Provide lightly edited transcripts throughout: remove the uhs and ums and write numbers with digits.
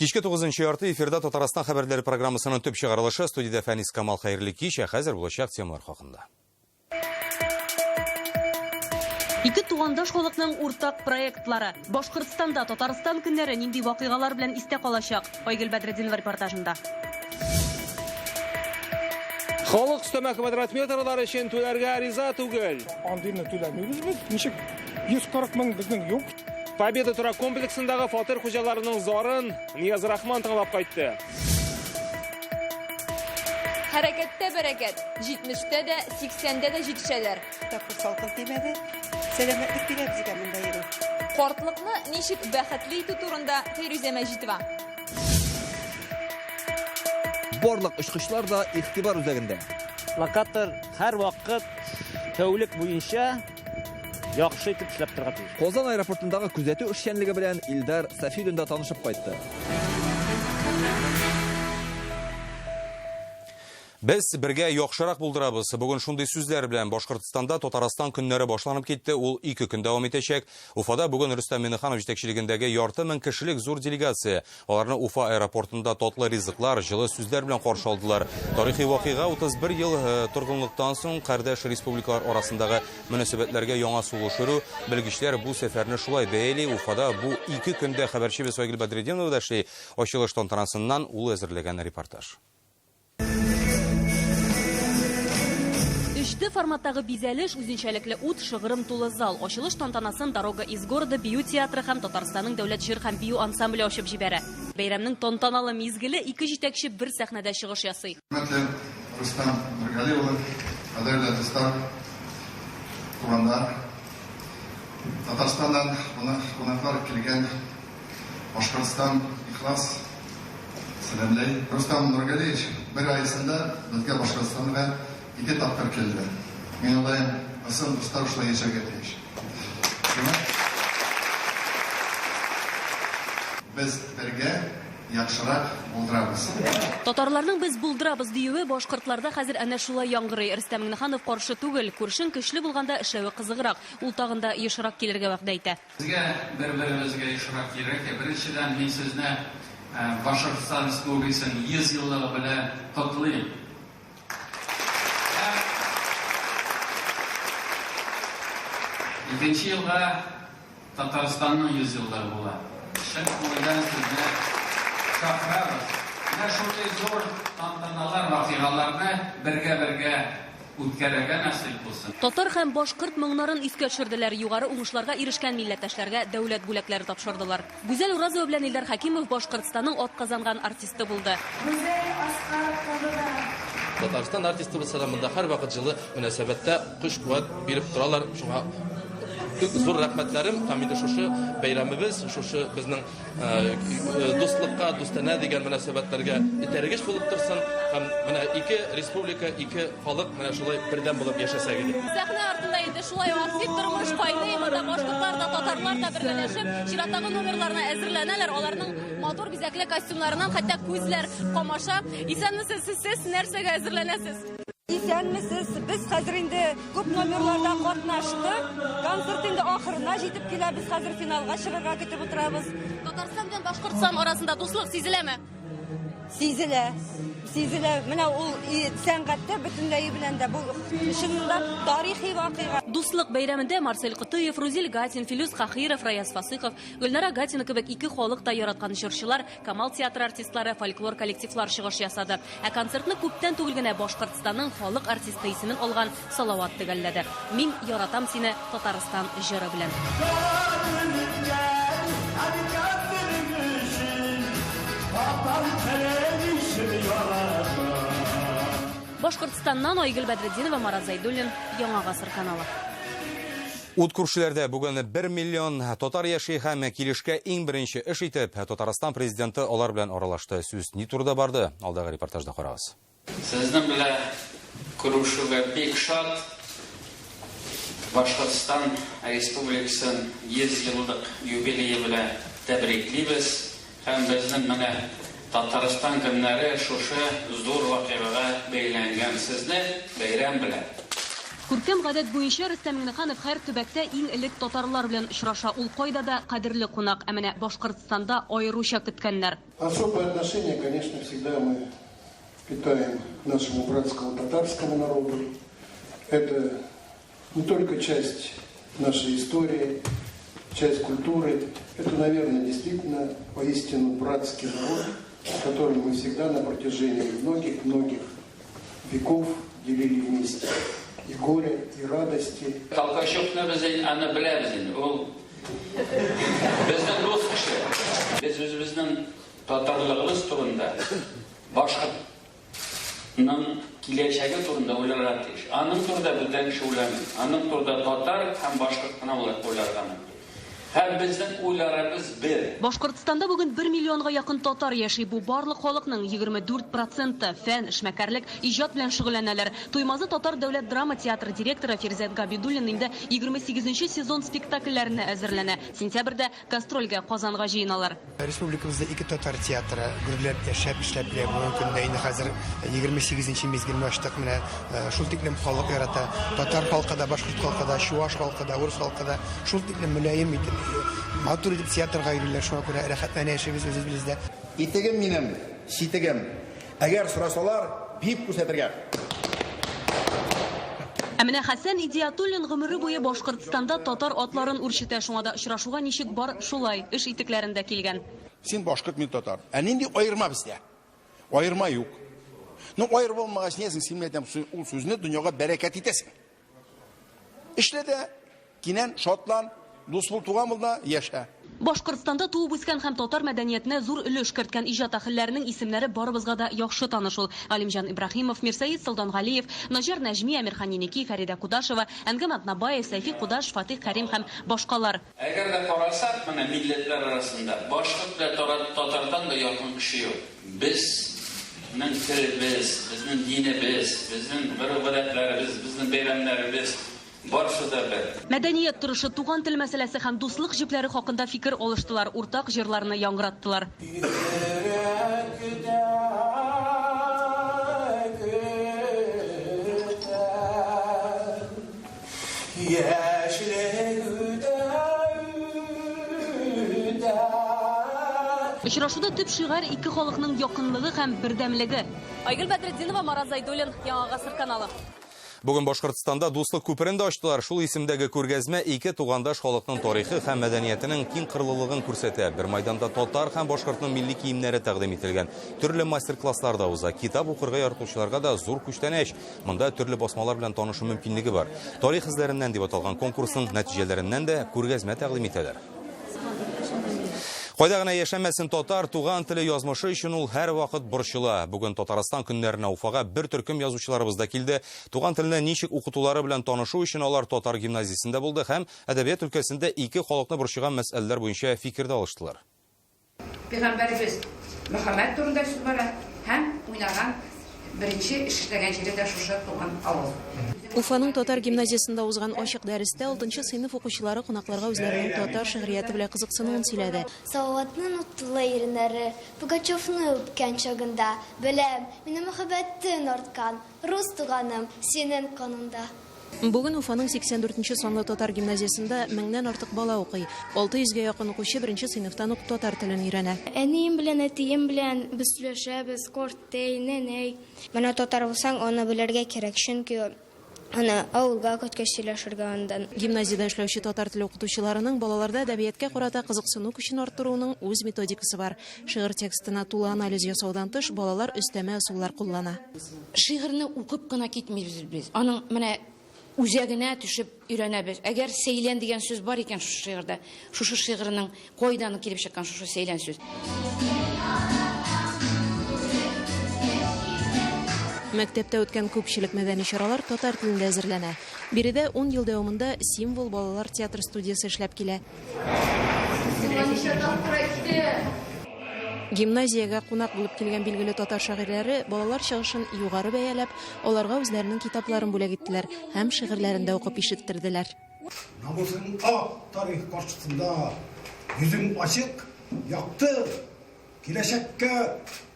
Кичке 9 ярты эфирда Татарстан хәбәрләре программасының төп чыгарылышы студиядә Фәнис Камал хәерле кич, ә хәзер булачак темалар хакында. Ике тугандаш халыкның уртак проектлары. Башкортстанда Татарстан көннәре нинди вакыйгалар белән истә калачак? Айгөл Бәдретдинова репортажында. Халык өстәмә квадрат метрлар өчен түләргә риза түгел. Андыйны түләмибез без. Ничек 140 мең безнең юк. Победа торак комплексындагы фатир хуҗаларының зарын Нияз Рахман тыңлап кайтты. Хәрәкәттә бәрәкәт. 70-тә дә, 80-дә дә җитешәләр. Тапкыр салкын тимәде. Сәламәтлек бирә безгә монда йөрү. Картлыкны ничек бәхетле итү турында Фәйрүзә Мәҗитова. Барлык очкычлар да игътибар үзәгендә. Локатор һәрвакыт тәүлек буенча яхшы итеп эшләп торырга тиеш. Казан аэропортындагы күзәтү эшчәнлеге белән Илдар Сафиуллин да танышып кайтты. Без бергә яхшырак булдырабыз. Бүген шундый сүзләр белән Башкортстанда Татарстан көннәре башланып китте. Ул 2 көн дәвам итәчәк. Уфада бүген Рөстәм Миңнеханов җитәкчелегендәге ярты мең кешелек зур делегация. Аларны Уфа аэропортында татлы ризыклар, җылы сүзләр белән каршы алдылар. Тарихи вакыйга 31 ел э, торгынлыктан соң кардәш республикалар арасындагы мөнәсәбәтләргә яңа сулыш өрү. Белгечләр бу сәфәрне шулай бәяли. Уфада бу 2 көндә хәбәрчебез Айгөл Бәдретдинова да эшли. Ачылыш тантанасыннан ул әзерләгән репортаж. 3D форматтагы бизәлеш, үзенчәлекле ут, шыгрым тулы зал. Ачылыш тантанасын Дорога из города бию театры һәм Татарстанның дәүләт җыр һәм бию ансамбле ачып җибәрә. Бәйрәмнең тантаналы мизгеле ике җитәкче бер сәхнәдә чыгыш ясый. Хөрмәтле Рөстәм Нургали улы, кадерле дуслар, туганнар, Татарстаннан кунаклар килгән Башкортстан ихлас сәламләй. Рөстәм Нургалиевич бер ай эчендә безгә Башкортстанга ике тапкыр килде. Мин уйлыйм, ысын дуслар шулай яшәргә тиеш. Димәк, без бергә яхшырак булдырабыз. Татарларның без булдырабыз диюе башкортларда хәзер әнә шулай яңгырый. Рөстәм Миңнеханов каршы түгел. Күршең көчле булганда эшләве кызыграк. Ул тагын да ешрак килергә вәгъдә итә. Безгә бер-беребезгә ешрак кирәк. Беренчедән, мин сезне Башкортстан Республикасының 100 еллыгы белән котлыйм. Һәм икенче елга Татарстанның 100 еллыгы була. Чын күңелдән сезне чакырабыз. Менә шундый зур тантаналар, вакыйгаларны бергә-бергә Үткәрергә насыйп булсын. Татар һәм башкорт моңнарын искә төшерделәр, югары уңышларга ирешкән милләттәшләргә дәүләт бүләкләре тапшырдылар. Гүзәл Уразова белән Илдар Хәкимов Башкортстанның атказанган артисты булды. Гүзәл Аскар кызы да. Татарстан артисты булса да, монда һәрвакыт җылы мөнәсәбәттә, көч-куәт биреп торалар. Шуңа зур рәхмәтләрем һәм инде шушы бәйрәмебез, шушы безнең Дуслыкка, дустанә дигән мөнәсәбәтләргә этәргеч булып торсын һәм менә ике республика, ике халык менә шулай бердәм булып яшәсәк иде. Сәхнә артында инде шулай ук актив тормыш кайный. Монда башкортлар да, татарлар да бергәләшеп чираттагы номерларына әзерләнәләр. Аларның матур бизәкле костюмнарыннан хәтта күзләр камаша. Исәнмесез, сез нәрсәгә әзерләнәсез? Исәнмесез. Без хәзер инде күп номерларда катнаштык. Концерт инде ахырына җитеп килә. Без хәзер финалга чыгарга көтеп утырабыз. Татарстан белән Башкортстан арасында дуслык сизеләме? Сизелә. Сизелә. Менә ул сәнгатьтә бөтенләе белән дә бу чынында тарихи вакыйга. Дуслык бәйрәмендә Марсель Котыев, Рузил Гатин, Филүс Каһиров, Раяз Фасыйхов, Гөлнара Гатина кебек ике халык та яраткан җырчылар, Камал театры артистлары, фольклор коллективлар чыгыш ясады. Ә концертны күптән түгел генә Башкортстанның халык артисты исемен алган Салават төгәлләде. Мин яратам сине, Татарстан җыры белән. Башкортстаннан Айгөл Бәдретдинова, Марат Зәйдуллин, Яңа гасыр каналы. Ут күршеләрдә бүген 1 миллион татар яши һәм килешкә иң беренче эш итеп Татарстан президенты алар белән аралашты. Сүз ни турыда барды? Алдагы репортажда карагыз. Сезнең белән күрешүгә бик шат. Башкортстан Республикасын 100 еллык юбилее белән тәбриклибез. Һәм безнең менә Татарстан көннәре шушы зур вакыйгага бәйләнгән. Сезне бәйрәм белән! Күркәм гадәт буенча Рөстәм Миңнеханов һәр төбәктә иң элек татарлар белән очраша. Ул кайда да кадерле кунак. Ә менә Башкортстанда аеруча көткәннәр. Особое отношение, конечно, всегда мы питаем к нашему братскому татарскому народу. Это не только часть нашей истории, часть культуры. Это, наверное, действительно поистину братский народ, с которым мы всегда на протяжении многих-многих веков делили вместе и горе, и радости. Толкачевны без аны беләбез инде. Ул безнең дус кеше. Без үзебезнең татарлыгыбыз турында, башкортның киләчәге турында уйларга тиеш. Аның турында бүтән кеше уйламый. Аның турында татар һәм башкорт кына уйларга мөмкин. Һәм безнең уйларыбыз бер. Башкортстанда бүген бер миллионга якын татар яши. Бу барлык халыкның 24 проценты. Фән, эшмәкәрлек, иҗат белән шөгыльләнәләр. Туймазы татар дәүләт драма театры директоры Фирзәт Габидуллин инде 28 нче сезон спектакльләренә әзерләнә. Сентябрьдә гастрольгә Казанга җыеналар. Республикабызда ике татар театры гөрләп яшәп, эшләп килә. Бүгенге көндә инде хәзер 28 нче мизгелне ачтык. Менә шул тиклем халык ярата. Татар халкы да, башкорт халкы да, чуаш халкы да, урыс халкы да шул тиклем мөлаем итеп, матур итеп театрга йөриләр. Шуңа күрә рәхәтләнә яшибез үзебез дә. Итегем минем, читегем. Әгәр сорасалар, биеп күрсәтергә. Ә менә Хәсән Идиятуллин гомере буе Башкортстанда татар атларын үрчетә, шуңа да очрашуга ничек бар, шулай, эш итекләрендә килгән. Син башкорт, мин татар. Ә нинди аерма бездә? Аерма юк. Ну, аерма булмагач, ниясең син, мин әйтәм, ул сүзне дөньяга бәрәкәт итәсең. Эшлә дә, кинән, шатлан, дус бул, туган бул да, яшә. Башкортстанда туып үскән һәм татар мәдәниятенә зур өлеш керткән иҗат әһелләренең исемнәре барыбызга да яхшы таныш ул. Галимҗан Ибраһимов, Мирсәет Солтангалиев, Наҗар Нәҗми, Әмирхан Еники, Фәридә Кудашева, Әнгам Атнабаев, Сәйфи Кудаш, Фатих Кәрим һәм башкалар. Әгәр дә карасак, менә милләтләр арасында башкорт белән татардан да якын кеше юк. Без нең телебез, безнең динебез, безнең гореф-гадәтләребез, безнең бәйрәмнәребез, барысы да бер. Мәдәният торышы, туган тел мәсьәләсе һәм дуслык җепләре хакында фикер алыштылар, уртак җырларны яңгыраттылар. Яшьлек үтә, үтә. Очрашуда төп шигарь, ике халыкның якынлыгы һәм бердәмлеге. Айгөл Бәдретдинова, Марат Зайдуллин, Яңа Гасыр каналы. Бүген Башкортстанда Дуслык күперен дә ачтылар. Шул исемдәге күргәзмә ике тугандаш халыкның тарихы һәм мәдәниятенең киң кырлылыгын күрсәтә. Бер майданда татар һәм башкортның милли киемнәре тәкъдим ителгән. Төрле мастер-класслар да уза. Китап укырга яратучыларга да зур күчтәнәч. Монда төрле басмалар белән танышу мөмкинлеге бар. Тарих эзләреннән дип аталган конкурсның нәтиҗәләреннән дә күргәзмә тәкъдим итәләр. Кайда гына яшәмәсен татар, туган теле язмышы өчен ул һәрвакыт борчыла. Бүген Татарстан көннәренә Уфага бер төркем язучыларыбыз да килде. Туган телне ничек укытулары белән танышу өчен алар татар гимназиясендә булды һәм әдәбият өлкәсендә ике халыкны борчыган мәсьәләләр буенча фикер дә алыштылар. Пәйгамбәребез Мөхәммәд турында сүз бара һәм уйнаган беренче эш эшләгән җире дә шушы туган авыл. Уфаның татар гимназиясендә узган ачык дәрестә алтынчы сыйныф укучылары кунакларга үзләренең татар шигърияте белән кызыксынуын сөйләде. Салаватның утлы иреннәре Пугачевны үпкән чагында, Беләм, минем мәхәббәтең арткан, Рус туганым, синең каныңда. Бүген Уфаның 84 нче санлы татар гимназиясендә меңнән артык бала укый. 600 гә якын укучы беренче сыйныфтан ук татар телен өйрәнә. Әнием белән әтием белән без сөйләшәбез, картәй, нәнәй. Менә татар булсаң, аны белергә кирәк, чөнки аны авылга кайткач сөйләшергә андан. Гимназиядә эшләүче татар теле укытучыларының балаларда әдәбиятка карата кызыксыну көчен арттыруның үз методикасы бар. Шигырь текстына тулы анализ ясаудан тыш, балалар өстәмә ысуллар куллана. Шигырьне укып кына китмибез без. Аның менә үзәгенә төшеп өйрәнәбез. Әгәр сәйлән дигән сүз бар икән шушы шигырьдә, шушы шигырьнең кайдан килеп чыккан шушы сәйлән сүз. Мәктәптә үткән күпчелек мәдәни чаралар татар телендә әзерләнә. Биредә ун ел дәвамында Символ балалар театр студиясе эшләп килә. Гимназиягә кунак булып килгән билгеле татар шагыйрьләре балалар чыгышын югары бәяләп, аларга үзләренең китапларын бүләк иттеләр һәм шигырьләрен дә укып ишеттерделәр. Намусың ак тарих каршысында, йөзең ачык, якты. Киләчәккә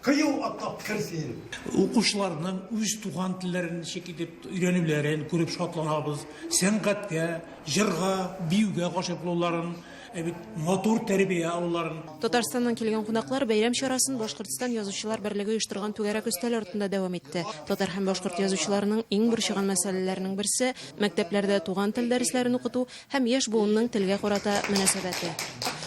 кыю атлап кер син! Укучыларның үз туган телләрен ничек итеп өйрәнүләрен күреп шатланабыз, сәнгатькә, җырга, биюгә гашыйк булуларын, ә бит матур тәрбия алуларын. Татарстаннан килгән кунаклар бәйрәм чарасын Башкортстан Язучылар берлеге оештырган түгәрәк өстәл артында дәвам итте. Татар һәм башкорт язучыларының иң борчыган мәсьәләләренең берсе, мәктәпләрдә туган тел дәресләрен укыту Һәм яшь буынның телгә карата мөнәсәбәте.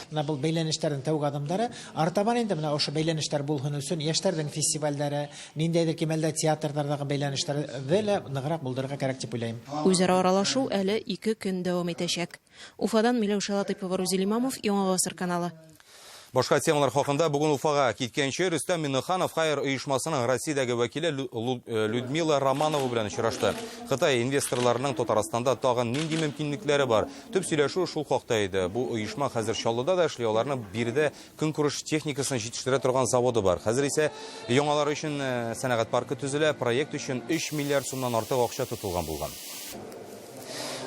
Менә был бәйләнешләрнең тәүге адымнары. Арытабан инде менә ошо бәйләнешләр булһын өчен яшьләрнең фестивальләре, ниндәйдер кимәлдә театрлардагы бәйләнешләрне дә ныграк булдырырга кәрәк дип уйлыйм. Үзара аралашу әле ике көн дәвам итәчәк. Уфадан Миләүшә Латыйпова, Рузил Имамов, Яңа Гасыр каналы. Башка темалар хакында бүген Уфага киткәнче Рөстәм Миннеханов Хайер оешмасының Россиядәге вәкиле э, Людмила Романова белән очрашты. Кытай инвесторларының Татарстанда тагын нинди мөмкинлекләре бар? Төп сөйләшү шул хакта иде. Бу оешма хәзер Чаллыда да эшли, аларның биредә көнкүреш техникасын җитештерә торган заводы бар. Хәзер исә яңалар өчен э, сәнәгать паркы төзелә, проект өчен 3 миллиард сумнан артык акча тотылган булган.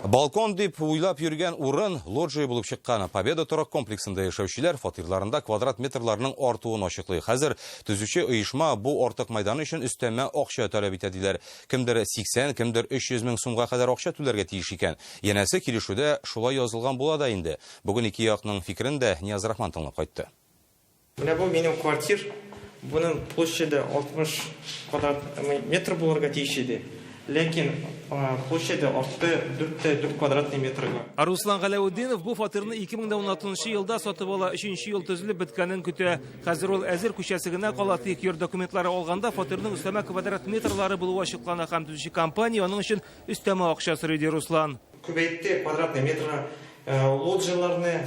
Балкон дип уйлап йөргән урын лоджия булып чыккан. Победа торак комплексында яшәүчеләр фатирларында квадрат метрларның артуын ачыклый. Хәзер төзүче оешма бу артык мәйдан өчен өстәмә акча таләп итә диләр. Кемдер 80, кемдер 300 мең сумга кадәр акча түләргә тиеш икән. Янәсе килешүдә шулай язылган була да инде. Бүген ике якның фикерен дә Нияз Рахман тыңлап кайтты. Менә бу минем квартир. Буның площаде 60 квадрат метр булырга тиеш иде. Ләкин площаде артты 4,4 квадратный метрга. Руслан Галәветдинов бу фатирны 2016 елда сатып ала, өченче ел төзелеп беткәнен көтә. Хәзер ул әзер күчәсе генә кала, тик йорт документлары алганда фатирның өстәмә квадрат метрлары булуы ачыклана һәм төзүче компания аның өчен өстәмә акча сорый, ди Руслан. Күбәйтте квадратный метрга лоджияларны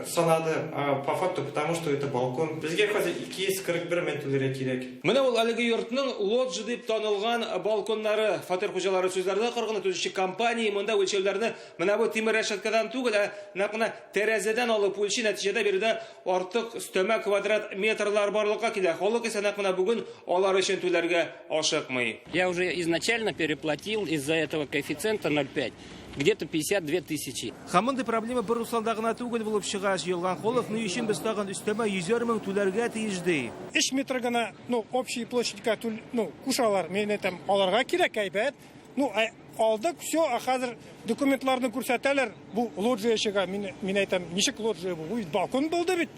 санады, а по факту потому что это балкон. Безгә хәзер 241 мең түләргә кирәк. Менә ул әлеге йортның лоджия дип танылган балконнары. Фатир хуҗалары сүзләренә караганда, төзүче компания монда үлчәүләрне менә бу тимер рәшәткәдән түгел, ә нәкъ менә тәрәзәдән алып үлчи. Нәтиҗәдә биредә артык өстәмә квадрат метрлар барлыкка килә. Халык исә нәкъ менә бүген алар өчен түләргә ашыкмый. Я уже изначально переплатил из-за этого коэффициента 0,5, где-то 52 тысячи. Һәм мондый проблема бер Русланда гына түгел булып чыга. Җыелган халык ни өчен без тагын өстәмә йөзәр мең түләргә тиеш ди. Өч метр гына, ну, общий площадька түл, ну, кушалар. Мин әйтәм, аларга кирәк, әйбәт. Ну, ә, алдык, все, ә хәзер документларны күрсәтәләр, бу лоджия чыга. Мин, мин әйтәм, ничек лоджия бу? Бу бит балкон булды бит.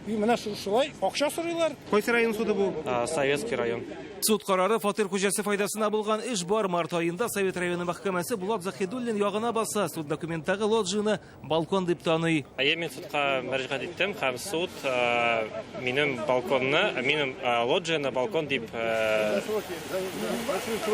И менә шулай акча сорыйлар. Кайсы район суды бу? Советский район. Суд карары фатир хуҗасы файдасына булган эш бар. Март аенда Совет районы мәхкәмәсе Булат Заһидуллин ягына баса. Суд документтагы лоджияны балкон дип таный. Әйе, мин судка мөрәҗәгать иттем һәм суд минем балконны, минем лоджияны балкон дип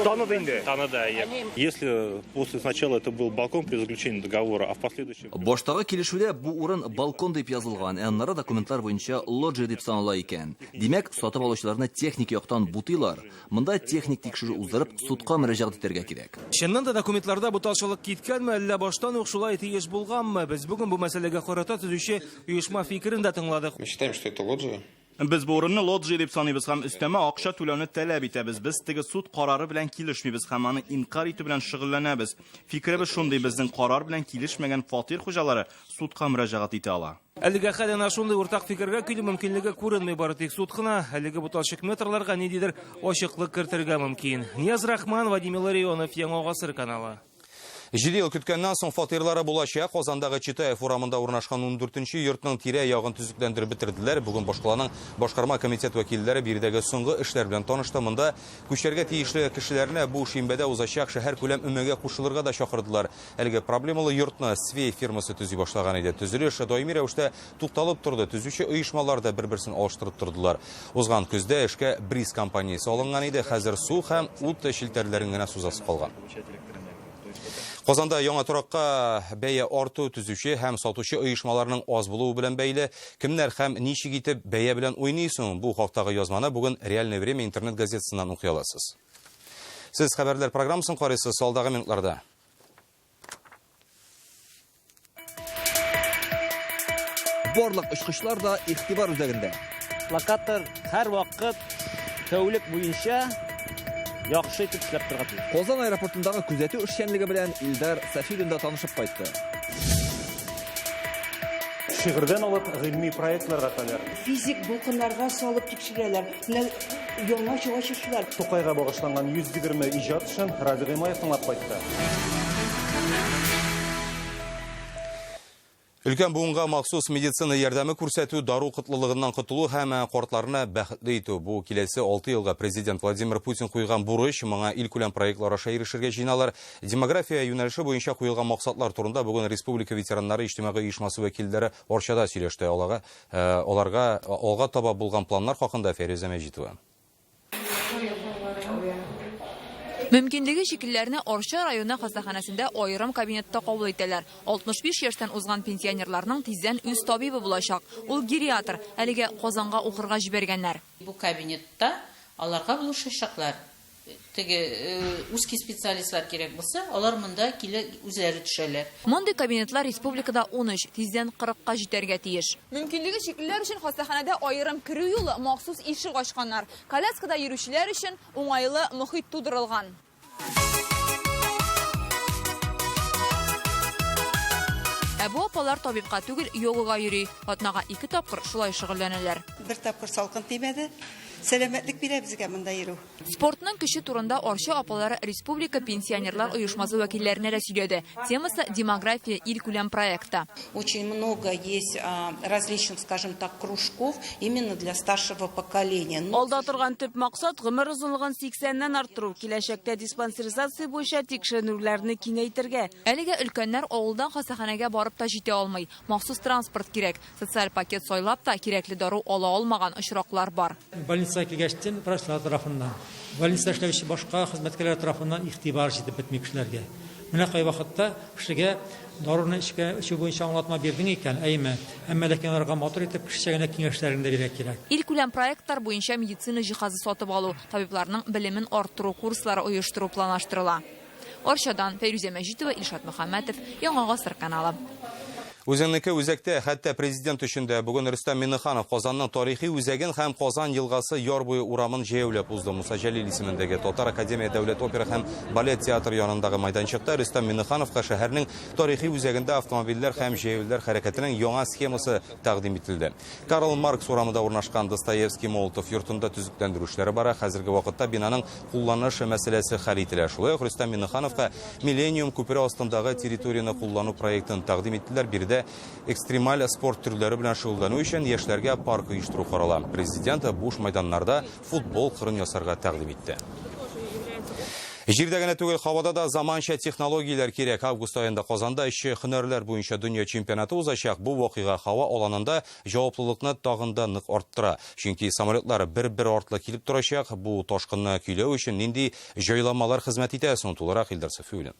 таныды инде. Таныды, әйе. Если после сначала это был балкон при заключении договора, а в последующем... Баштагы килешүдә бу урын балкон дип язылган, ә аннары документлар буенча лоджия дип санала икән. Димәк, сатып алучыларны техник яктан бутыйлар. Монда техник тикшерү уздырып, судка мөрәҗәгать итәргә кирәк. Чыннан да документларда буталчылык киткәнме, әллә баштан ук шулай тиеш булганмы? Без бүген бу мәсьәләгә карата төзүче оешма фикерен дә тыңладык. Мы считаем, что это лоджия. Без бу урынны лоджия дип саныйбыз һәм өстәмә акча түләүне таләп итәбез. Без теге суд карары белән килешмибез һәм аны инкарь итү белән шөгыльләнәбез. Фикеребез шундый, безнең карар белән килешмәгән фатир хуҗалары судка мөрәҗәгать итә ала. Әлегә хәл әнә шундый уртак фикергә килү мөмкинлеге күренми, бары тик суд кына әлеге буталчык метрларга ниндидер ачыклык кертергә мөмкин. Нияз Рахман, Вадим Илларионов, Яңа Гасыр каналы. Җиде ел көткәннән соң фатирлары булачак. Казандагы Читаев урамында урнашкан 14-нче йортның тирә-ягын төзекләндереп бетерделәр. Бүген башкаланың башкарма комитет вәкилләре биредәге соңгы эшләр белән танышты. Монда күчәргә тиешле кешеләрне бу шимбәдә узачак шәһәркүләм өмәгә кушылырга да чакырдылар. Әлеге проблемалы йортны Свей фирмасы төзи башлаган иде. Төзелеш даими рәвештә тукталып торды. Төзүче оешмалар да бер-берсен алыштырып тордылар. Узган көздә эшкә Бриз компаниясе алынган иде. Хәзер су һәм ут челтәрләрен генә сузасы калган. Казанда яңа торакка бәя арту төзүче һәм сатучы оешмаларның аз булуы белән бәйле. Кемнәр һәм ничек итеп бәя белән уйный соң? Бу хактагы язманы бүген Реальное время интернет газетасыннан укый аласыз. Сез хәбәрләр программасын карыйсыз алдагы минутларда. Барлык очкычлар да игътибар үзәгендә. Локатор һәрвакыт тәүлек буенча яхшы итеп эшләп торырга тиеш. Казан аэропортындагы күзәтү эшчәнлеге белән Илдар Сафиуллин да танышып кайтты. Шигырьдән алып гыйльми проектларга кадәр. Физик дулкыннарга салып тикшерәләр. Менә яңа ачышлар. Тукайга багышланган 120 иҗат эшен Радик Гыймаев тыңлап кайтты. Өлкән буынга махсус медицина ярдәме күрсәтү, дару кытлылыгыннан котылу һәм картларны бәхетле итү. Бу киләсе 6 елга президент Владимир Путин куйган бурыч, моңа илкүләм проектлар аша ирешергә җыеналар. Демография юнәлеше буенча куелган максатлар турында бүген республика ветераннары иҗтимагый оешмасы вәкилләре Арчада сөйләште. Аларга, аларга алга таба булган планнар хакында Фәрүзә Мәҗитова. Мөмкинлеге чиклеләрне Арча районы хастаханәсендә аерым кабинетта кабул итәләр. 65 яшьтән узган пенсионерларның тиздән үз табибы булачак. Ул гериатр. Әлегә Казанга укырга җибәргәннәр. Бу кабинетта аларга булышачаклар. Теге узкий специалистлар кирәк булса, алар монда килә, үзләре төшәләр. Мондый кабинетлар республикада 13, тиздән 40-ка җитәргә тиеш. Мөмкинлеге чиклеләр өчен хастаханәдә аерым керү юлы, махсус ишек ачканнар. Коляскада йөрүчеләр өчен уңайлы мохит тудырылган. Ә бу апалар табибка түгел, йогага йөри. Атнага ике тапкыр шулай шөгыльләнәләр. Бер тапкыр салкын тимәде. Сәламәтлек бирә безгә монда йөрү. Спортның көче турында Арча апалары республика пенсионерлар оешмасы вәкилләренә дә сөйләде. Темасы демография илкүләм проекты. Очень много есть различных, скажем так, кружков именно для старшего поколения. Алда торган төп максат гомер озынлыгын 80-нән арттыру, киләчәктә диспансеризация буенча тикшеренүләрне киңәйтергә. Әлегә өлкәннәр авылдан хастаханәгә барып та җитә алмый. Махсус транспорт кирәк. Социаль пакет сайлап та кирәкле дару ала алмаган очраклар бар. Больницага килгәчтен врачлар тарафыннан, больницада эшләүче башка хезмәткәрләр тарафыннан игътибар җитеп бетми кешеләргә. Менә кайвакытта кешегә даруны эчкә эчү буенча аңлатма бирдең икән, әйме, әмма ләкин аларга матур итеп кешечә генә киңәшләрен дә бирергә кирәк. Илкүләм проектлар буенча медицина җиһазы сатып алу, табибларның белемен арттыру курслары оештыру планлаштырыла. Арчадан Фәйрүзә Мәҗитова, Илшат Мөхәммәтов, Яңа Гасыр каналы. Үзеңнеке үзәктә, хәтта президент өчен дә. Бүген Рөстәм Миңнеханов Казанның тарихи үзәген һәм Казан елгасы яр буе урамын җәяүләп узды. Муса Җәлил исемендәге Татар академия дәүләт опера һәм балет театры янындагы майданчыкта Рөстәм Миңнехановка шәһәрнең тарихи үзәгендә автомобильләр һәм җәяүлеләр хәрәкәтенең яңа схемасы тәкъдим ителде. Карл Маркс урамында урнашкан Достоевский Молотов йортында төзекләндерү эшләре бара. Хәзерге вакытта бинаның кулланыш мәсьәләсе хәл ителә. Шулай ук Рөстәм Миңнехановка Миллениум күпере астындагы территорияне куллану проектын тәкъдим иттеләр. Биредә экстремаль спорт төрләре белән шөгыльләнү өчен яшьләргә парк оештыру карала. Президент буш мәйданнарда футбол кырын ясарга тәкъдим итте. Җирдә генә түгел, һавада да заманча технологияләр кирәк. Август аенда Казанда эшче һөнәрләр буенча дөнья чемпионаты узачак. Бу вакыйга һава аланында җаваплылыкны тагын да нык арттыра. Чөнки самолетлар бер-бер артлы килеп торачак. Бу ташкынны көйләү өчен нинди җайламалар хезмәт итә соң? Тулырак Илдар Сафиуллин.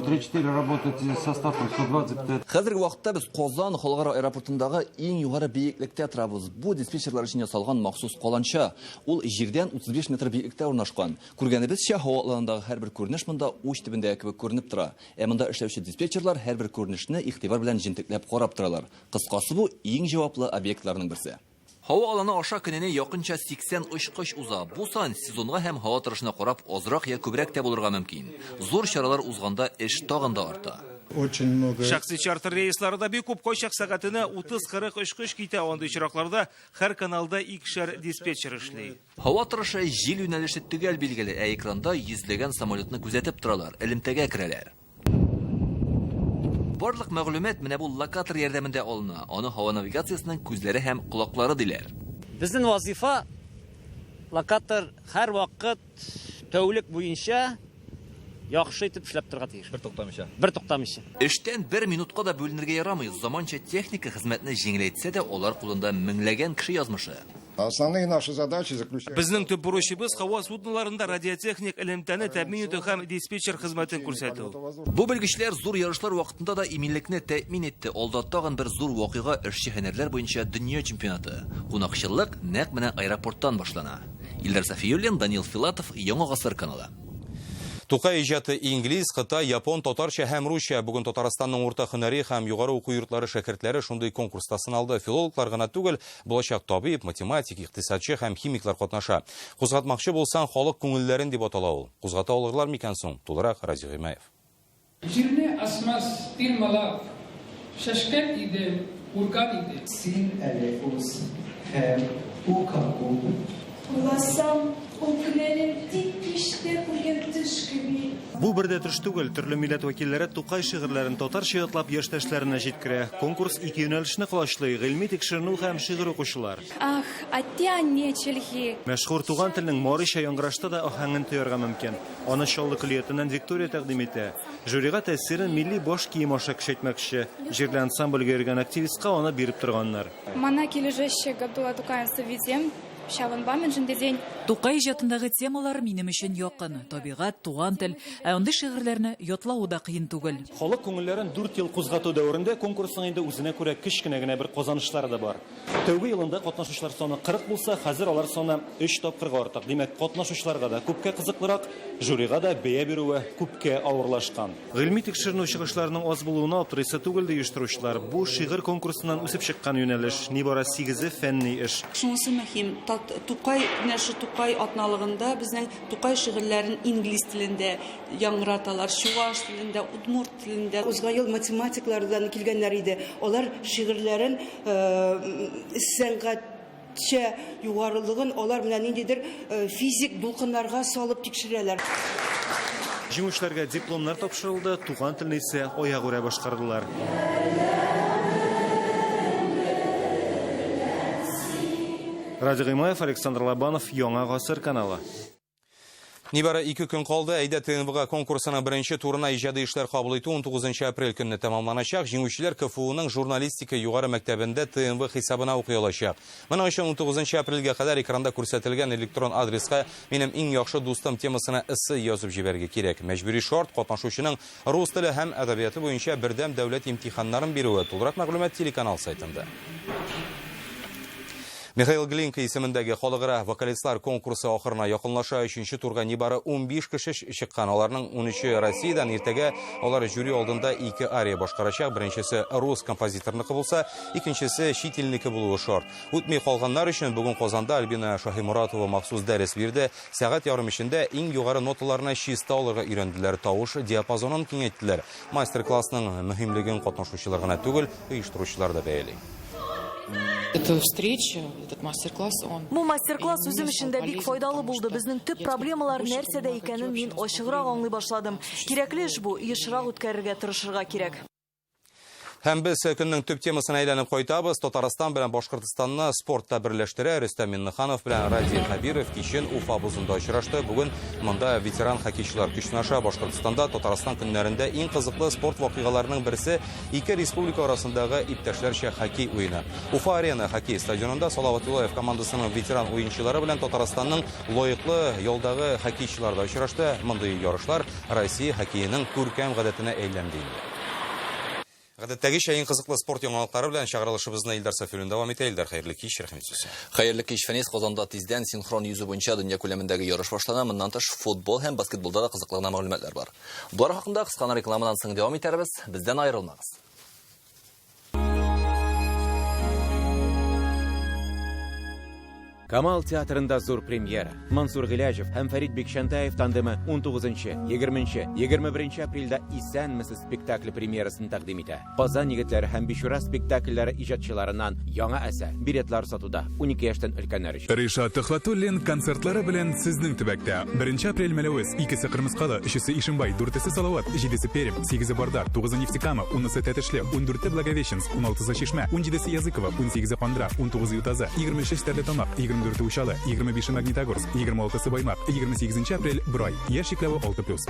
3-4 работает состав 120. Хәзерге вакытта без Казан халыкара аэропортындагы иң югары биеклектә торабыз. Бу диспетчерлар өчен ясалган махсус каланча. Ул җирдән 35 метр биеклектә урнашкан. Күргәнебезчә, һава аланындагы һәрбер күренеш монда уч төбендәге кебек күренеп тора. Ә монда эшләүче диспетчерлар һәрбер күренешне игътибар белән җентекләп карап торалар. Кыскасы, бу иң җаваплы объектларның берсе. Һава аланы аша көненә якынча 80 очкыч уза. Бу сан сезонга һәм һава торышына карап азрак я күбрәк тә булырга мөмкин. Зур чаралар узганда эш тагын да арта. Очень много. Шәхси чартер рейслары да бик күп, кайчак сәгатенә 30-40 очкыч китә. Андый очракларда һәр каналда икешәр диспетчер эшли. Һава торышы, җил юнәлеше төгәл билгеле, ә экранда йөзләгән самолетны күзәтеп торалар, элемтәгә керәләр. Барлык мәгълүмат менә бу локатор ярдәмендә алына. Аны һава навигациясенең күзләре һәм колаклары диләр. Безнең вазифа локатор һәр вакыт тәүлек буенча яхшы итеп эшләп торырга тиеш. Бер туктамыйча. Бер туктамыйча. Эштән бер минутка да бүленергә ярамый. Заманча техника хезмәтне җиңеләйтсә дә, алар кулында меңләгән кеше язмышы. Основные наши задачи заключаются Безнең төп бурычыбыз һава судноларында радиотехник элемтәне тәэмин итү һәм диспетчер хезмәтен күрсәтү. Бу белгечләр зур ярышлар вакытында да иминлекне тәэмин итте. Алда тагын бер зур вакыйга эшче һөнәрләр буенча дөнья чемпионаты. Кунакчыллык нәкъ менә аэропорттан башлана. Илдар Сафиуллин, Данил Филатов, Яңа Гасыр каналы. Тукай иҗаты инглиз, кытай, япон, татарча һәм русча. Бүген Татарстанның урта һөнәри һәм югары уку йортлары шәкертләре шундый конкурста сыналды. Филологлар гына түгел, булачак табиб, математик, икътисадчы һәм химиклар катнаша. Кузгатмакчы булсаң, халык күңелләрен дип атала ул. Кузгата алырлар микән соң? Тулырак Разиф Гыймаев. Җирне асмас тирмалап, чәчкән иде, урган иде. Син әле уз һәм ука күп. Уйласам, ул көннәрем тик кичтә күргән төш кеби. Бу бер дә төш түгел. Төрле милләт вәкилләре Тукай шигырьләрен татарча ятлап яшьтәшләренә җиткерә. Конкурс ике юнәлешне колачлый, гыйльми тикшеренү һәм шигырь укучылар. Ах, атте-анне чӗлхи. Мәшһүр туган телнең марича яңгырашта да аһәңен тоярга мөмкин. Аны Чаллы көллиятеннән Виктория тәкъдим итә. Жюрига тәэсирен милли баш кием аша көчәйтмәкче. Җирле ансамбльгә йөргән активистка аны биреп торганнар. Мана килӗшеҫҫӗ Габдулла Тукайӑн сӑввисем, ҫавӑнпа мӗншӗн тесен. Тукай иҗатындагы темалар минем өчен якын, табигать, туган тел. Ә андый шигырьләрне ятлавы да кыен түгел. Халык күңелләрен дүрт ел кузгату дәверендә конкурсның инде үзенә күрә кечкенә генә бер казанышлары да бар. Тәүге елында катнашучылар саны 40 булса, хәзер алар саны өч тапкырга артык. Димәк, катнашучыларга да күпкә кызыклырак, жюрига да бәя бирүе күпкә авырлашкан. Гыйльми тикшеренү чыгышларының аз булуына аптырыйсы түгел, ди оештыручылар. Бу шигырь конкурсыннан үсеп чыккан юнәлеш. Нибары сигезе фәнни эш. Шунысы мөһим, Тукай, менә шул Тукай атналыгында безнең Тукай шигырьләрен инглиз телендә яңгыраталар, чуваш телендә, удмурт телендә. Узган ел математиклардан килгәннәр иде. Алар шигырьләрен сәнгатьчә югарылыгын алар менә ниндидер физик дулкыннарга салып тикшерәләр. Җиңүчеләргә дипломнар тапшырылды, туган телне исә аягүрә башкардылар. Радий Гыймаев, Александр Лобанов, Яңа Гасыр каналы. Нибары ике көн калды. Әйдә ТНВга конкурсының беренче турына иҗади эшләр кабул итү 19 апрель көнне тәмамланачак. Җиңүчеләр КФУның журналистика югары мәктәбендә ТНВ хисабына укый алачак. Моның өчен 19 апрельгә кадәр экранда күрсәтелгән электрон адреска Минем иң яхшы дустым темасына эссе язып җибәрергә кирәк. Мәҗбүри шарт катнашучының рус теле һәм әдәбияты буенча бердәм дәүләт имтиханнарын бирүе. Тулырак мәгълүмат телеканал сайтында. Михаил Глинка исемендәге халыкара вокалистлар конкурсы ахырына якынлаша. Өченче турга нибары 15 кеше чыккан. Аларның 13-е Россиядән. Иртәгә алар жюри алдында ике ария башкарачак. Беренчесе рус композиторныкы булса, икенчесе чит илнеке булуы шарт. Үтми калганнар өчен бүген Казанда Альбина Шаһиморатова махсус дәрес бирде. Сәгать ярым эчендә иң югары ноталарны чиста алырга өйрәнделәр, тавыш диапазонын киңәйттеләр. Мастер-классның мөһимлеген катнашучылар гына түгел, оештыручылар да бәяли. Эта встреча, этот мастер-класс, он Бу мастер-класс үзем өчен дә бик файдалы булды. Безнең төп проблемалар нәрсәдә икәнен мин ачыграк аңлый башладым. Кирәкле эш бу, ешрак үткәрергә тырышырга кирәк. Һәм без көннең төп темасына әйләнеп кайтабыз. Татарстан белән Башкортостанны спортта берләштерә. Рөстәм Миннеханов белән Радий Хәбиров кичен Уфа бозында очрашты. Бүген монда ветеран хоккейчылар көч сынаша. Башкортостанда Татарстан көннәрендә иң кызыклы спорт вакыйгаларының берсе ике республика арасындагы иптәшләрчә хоккей уены. Уфа арена хоккей стадионында Салават Юлаев командасының ветеран уенчылары белән Татарстанның лаеклы ялдагы хоккейчылары да очрашты. Мондый ярышлар Россия хоккееның күркәм гадәтенә әйләнде инде. Гадәттәгечә иң кызыклы спорт яңалыклары белән чыгарылышыбызны Илдар Сафиуллин дәвам итә. Илдар, хәерле кич, рәхмәт сүзе. Хәерле кич, Фәнис. Казанда тиздән синхрон йөзү буенча дөнья күләмендәге ярыш башлана. Моннан тыш, футбол һәм баскетболда да кызыклы гына мәгълүматлар бар. Болар хакында кыска гына рекламадан соң дәвам итәрбез. Бездән аерылмагыз. Камал театрында зур премьера. Мансур Гыйләҗев һәм Фәрит Бикчәнтәев тандемы 19, 20, 21 апрельдә Исәнмесез спектакле премьерасын тәкъдим итә. Казан егетләре һәм Бичура спектакльләре иҗатчыларыннан яңа әсәр. Билетлар сатуда 12 яшьтән өлкәннәр өчен. Ришат Төхвәтуллин концертлары белән сезнең төбәктә. 1 апрель Мәләвез, икесе Кырмыскалы, өчесе Ишембай, дүртесе Салават, җидесе Пермь, сигезе Барда, тугызы Нефтекама, унысы Тәтешле, ундүрте Благовещенск, уналтысы Чишмә, унҗидесе Языково, унсигезе Кандра, унтугызы Ютазы, 23 Стәрлетамак, 24 Учалы, 25 Магнитогорск, 26 Баймак, 28 апрель Борай. Яшь чикләве 6+.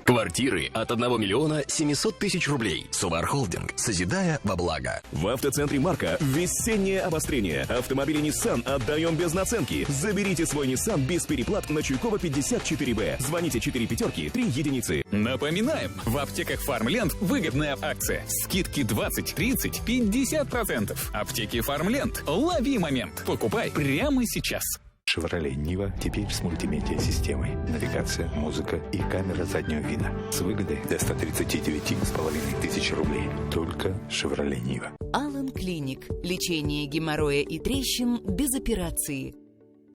Квартиры от 1 миллиона 700 тысяч рублей. Сувар Холдинг. Созидая во благо. В автоцентре Марка весеннее обострение. Автомобили Nissan отдаем без наценки. Заберите свой Nissan без переплат на Чуйкова 54Б. Звоните 4 пятерки 3 единицы. Напоминаем, в аптеках Фармленд выгодная акция. Скидки 20, 30, 50%. Аптеки Фармленд. Лови момент. Покупай прямо сейчас. «Шевроле Нива» теперь с мультимедиа-системой. Навигация, музыка и камера заднего вида. С выгодой до 139,5 тысяч рублей. Только «Шевроле Нива». Алан Клиник. Лечение геморроя и трещин без операции.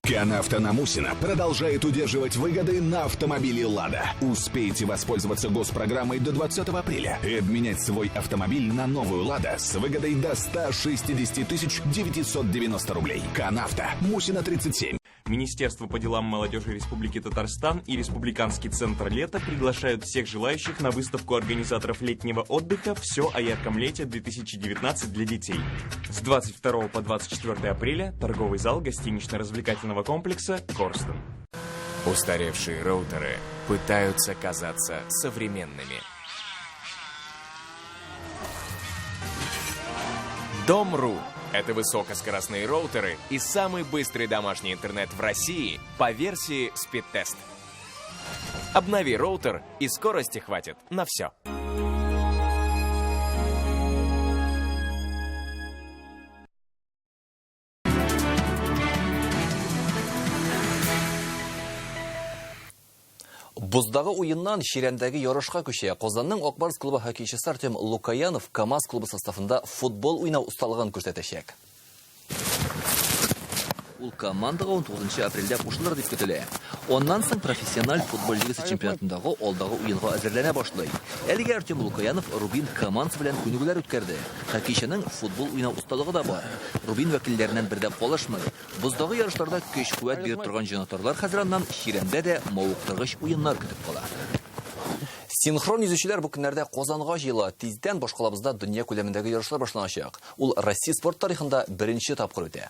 Канавто на Мусина продолжает удерживать выгоды на автомобиле «Лада». Успейте воспользоваться госпрограммой до 20 апреля и обменять свой автомобиль на новую «Лада» с выгодой до 160 990 рублей. Канавто. Мусина 37. Министерство по делам молодежи Республики Татарстан и Республиканский центр лета приглашают всех желающих на выставку организаторов летнего отдыха «Все о ярком лете 2019 для детей». С 22 по 24 апреля торговый зал гостинично-развлекательного комплекса «Корстон». Устаревшие роутеры пытаются казаться современными. Дом.ру – это высокоскоростные роутеры и самый быстрый домашний интернет в России по версии Speedtest. Обнови роутер, и скорости хватит на все. Боздагы уеннан чирәмдәге ярышка күчә. Казанның Ак Барс клубы хоккейчысы Артем Лукоянов КАМАЗ клубы составында футбол уйнау осталыгын күрсәтәчәк. Ул командага 19 апрельдә кушылыр дип көтелә. Аннан соң профессиональ футбол лигасы чемпионатындагы алдагы уенга әзерләнә башлый. Әлегә Артем Лукоянов Рубин командасы белән күнегүләр үткәрде. Хоккейчының футбол уйнау осталыгы да бар. Рубин вәкилләреннән бер дә калышмый. Боздагы ярышларда көч-куәт биреп торган җанатарлар хәзер аннан чирәмдә дә мавыктыргыч уеннар көтеп кала. Синхрон йөзүчеләр бу көннәрдә Казанга җыела. Тиздән башкалабызда дөнья күләмендәге ярышлар башланачак. Ул Россия спорт тарихында беренче тапкыр үтә.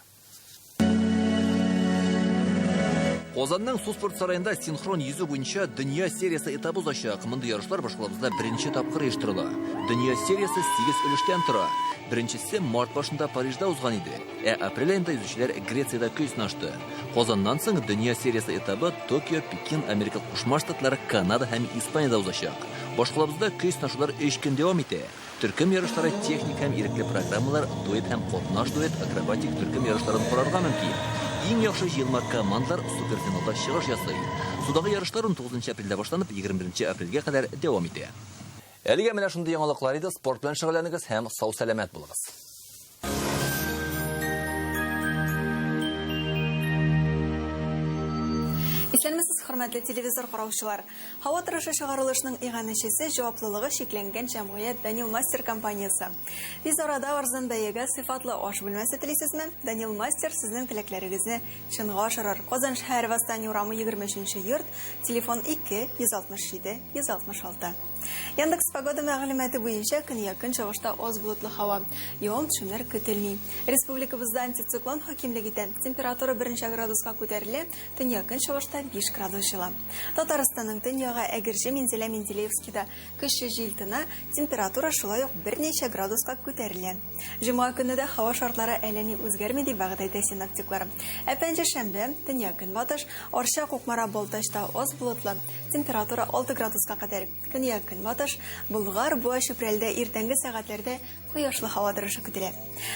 Казанның су спорт сараенда синхрон йөзү буенча дөнья сериясе этабы узачак. Мондый ярышлар башкалабызда беренче тапкыр оештырыла. Дөнья сериясе 8 өлештән тора. Беренчесе март башында Парижда узган иде. Ә апрель аенда йөзүчеләр Грециядә көч сынашты. Казаннан соң дөнья сериясе этабы Токио, Пекин, Америка Кушма Штатлары, Канада һәм Испаниядә узачак. Башкалабызда көч сынашулар 3 көн дәвам итә. Төркем ярышлары техник һәм ирекле программалар, дуэт һәм катнаш дуэт, акробатик төркем ярышларын карарга мөмкин. Иң яхшы җыелма командалар суперфиналда чыгыш ясый. Судагы ярышлар 19 апрельдә башланып, 21 апрельгә кадәр дәвам итә. Әлегә менә шундый яңалыклар иде. Спорт белән шөгыльләнегез һәм сау-сәламәт булыгыз. Исәнмесез, хөрмәтле телевизор караучылар. Һава торышы чыгарылышның иганәчесе җаваплылыгы чикләнгән җәмгыять Данил Мастер компаниясе. Тиз арада арзан бәягә сыйфатлы аш бүлмәсе телисезме? Данил Мастер сезнең теләкләрегезне чынга ашырыр. Казан шәһәре Восстание урамы 23 йорт, телефон 2 167 166. Яндекс Погода мәгълүматы буенча көньяк-көнчыгышта аз болытлы һава. Явым-төшемнәр көтелми. Республикабызда антициклон хакимлек итә. Температура берничә градуска күтәрелә, төньяк-көнчыгышта 5 градус җылы. Татарстанның төньягы Әгерҗе, Мензелә, Менделеевскида көчле җил тына, температура шулай ук берничә градуска күтәрелә. Җомга көнне дә һава шартлары әллә ни үзгәрми дип вәгъдә итә синоптиклар. Ә пәнҗешәмбе төньяк-көнбатыш, Арча, Кукмара, Балтачта аз болытлы, температура 6 градуска кадәр. Көньяк-көнбатыш, Болгар, Буа, Чүпрәлдә иртәнге сәгатьләрдә кояшлы һава торышы көтелә.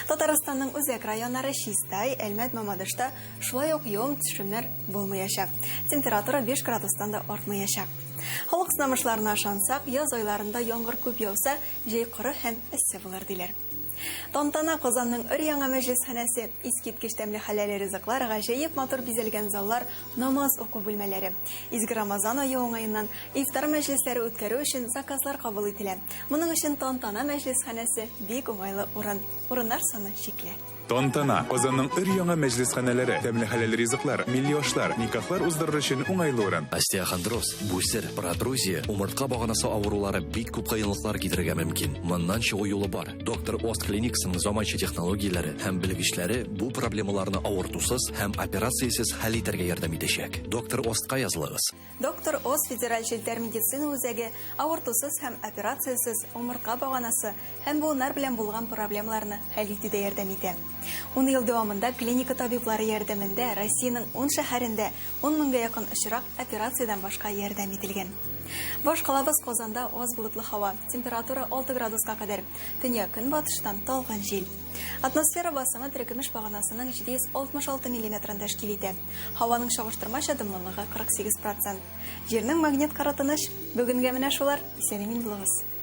Татарстанның үзәк районнары Чистай, Әлмәт, Мамадышта шулай ук явым-төшемнәр булмаячак. Температура 5 градустан да артмаячак. Халык сынамышларына ышансак, яз айларында яңгыр күп яуса, җәй коры һәм эссе булыр диләр. Тантана Казанның өр-яңа мәҗлесханәсе, искиткеч тәмле хәләл ризыклар, гаҗәеп матур бизәлгән заллар, намаз уку бүлмәләре. Изге Рамазан ае уңаеннан ифтар мәҗлесләре үткәрү өчен заказлар кабул ителә. Моның өчен Тантана мәҗлесханәсе бик уңайлы урын. Урыннар саны чикле. Тантана. Казанның өр-яңа мәҗлесханәләре, тәмле хәләл ризыклар, милли ашлар, никахлар уздырыр өчен уңайлы урын. Остеохондроз, бүсер, протрузия, умыртка баганасы авырулары бик күп кыенлыклар китерергә мөмкин. Моннан чыгу юлы бар. Доктор Ост клиникасының заманча технологияләре һәм белгечләре бу проблемаларны авыртусыз һәм операциясез хәл итәргә ярдәм итәчәк. Доктор Остка язылыгыз. Доктор Ост федераль челтәр медицина үзәге авыртусыз һәм операциясез умыртка баганасы һәм буыннар белән булган проблемаларны хәл итүдә ярдәм итә. Ун ел дәвамында клиника табиблары ярдәмендә Россиянең ун шәһәрендә ун меңгә якын очрак операциядән башка ярдәм ителгән. Башкалабыз Казанда аз болытлы һава, температура 6 градуска кадәр. Төньяк-көнбатыштан талгын җил. Атмосфера басымы терекөмеш баганасының 766 миллиметрын тәшкил итә. Һаваның чагыштырмача дымлылыгы 48 процент. Җирнең магнит кыры тыныч. Бүгенгә менә шулар. Исән-имин булыгыз.